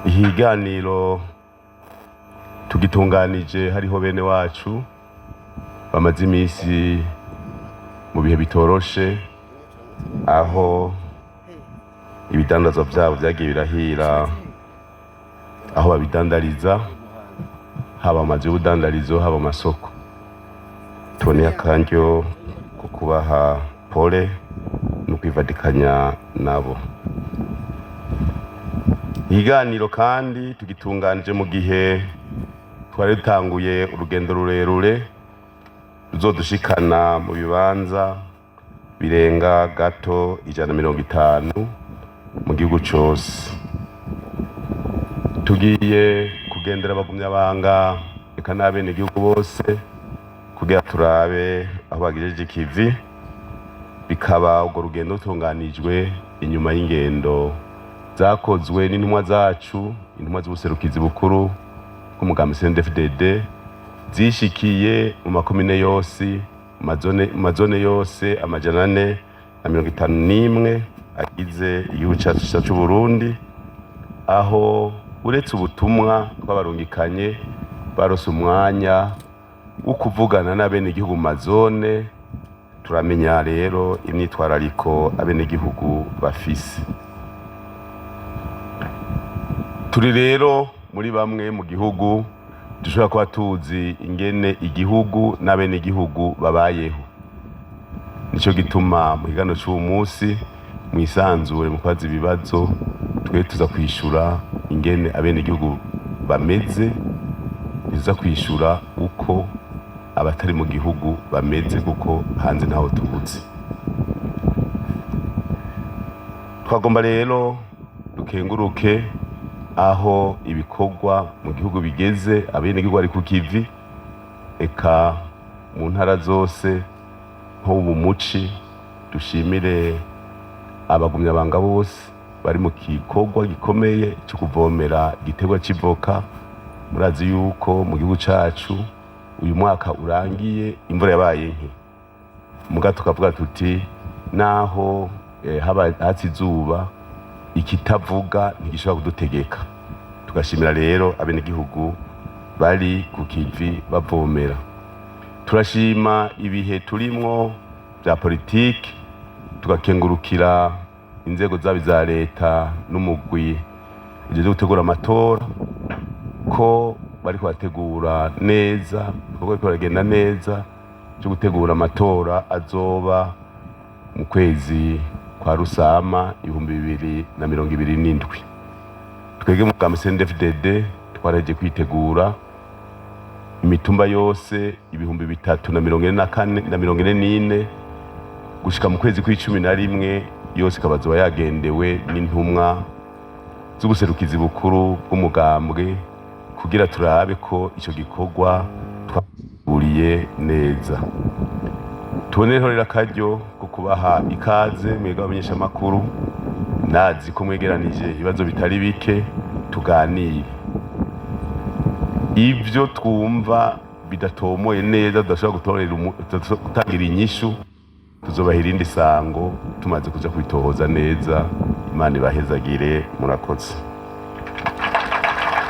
Ikiganiro tugitunganije hariho bene wacu bamaze iminsi mu bihe bitoroshe, aho ibidandazwa vyabo vyagiye birahira aho babidandariza, haba amazu y'ubudandarizo, haba amasoko. Tuboneye akaryo ko kubaha pole no kwifadikanya nabo. Ikiganiro kandi tugitunganije mu gihe twari dutanguye urugendo rurerure ruzodushikana mu bibanza birenga gato 150 mu gihugu cose. Tugiye kugendera abagumyabanga eka n'abenegihugu bose kugira turabe aho bagejeje ikivi, bikaba urwo rugendo rutunganijwe inyuma y'ingendo zakozwe n'intumwa zacu, intumwa z'ubuserukizi bukuru bw'umugambi CNDD-FDD, zishikiye mu makomine yose, mu mazone yose 451 agize igihugu cacu c'Uburundi, aho uretse ubutumwa twabarungikanye barose umwanya wo kuvugana n'abenegihugu mu mazone. Turamenya rero imyitwarariko abenegihugu bafise. Turi rero muri bamwe mu gihugu dushobora kuba tuzi ingene igihugu n'abenegihugu babayeho. Nico gituma mu kiganiro c'uwu munsi mwisanzure mu kubaza ibibazo, twe tuza kwishura ingene abenegihugu bameze, tuza kwishura uko abatari mu gihugu bameze, kuko hanze ntaho tuzi. Twagomba rero dukenguruke aho ibikorwa mu gihugu bigeze, abenegihugu bari ku kivi, eka mu ntara zose. Nk'ubu muci dushimire abagumyabanga bose bari mu gikorwa gikomeye cyo kuvomera igiterwa c'ivoka. Murazi yuko mu gihugu cacu uyu mwaka urangiye imvura yabaye nke, muga tukavuga tuti naho haba hatse izuba, ikitavuga ntigishobora kudutegeka. Tugashimira rero abenegihugu bari ku kivi bavomera. Turashima ibihe turimwo vya politiki, tugakengurukira inzego zaba iza leta n'umugwi ujejwe gutegura amatora ko bariko bategura neza, ibikorwa biriko biragenda neza vyo gutegura amatora azoba mu kwezi kwa Rusama 2027. Twebwe mu bwa CNDD-FDD twarahejeje kwitegura imitumba yose 3044 na 44 gushika mu kwezi kw'icumi na rimwe, yose ikaba azoba yagendewe n'intumwa z'ubuserukizi bukuru bw'umugambwe kugira turabe ko ico gikorwa twaguriye neza. Tubonereho rero akaryo ko kubaha ikaze mwebwe abamenyeshamakuru. Nazi ko mwegeranije ibibazo bitari bike, tuganire ivyo twumva bidatomoye neza, tudashobora gutorera gutangira inyishu. Tuzobaha irindi sango tumaze kuja kubitohoza neza. Imana ibahezagire, murakoze.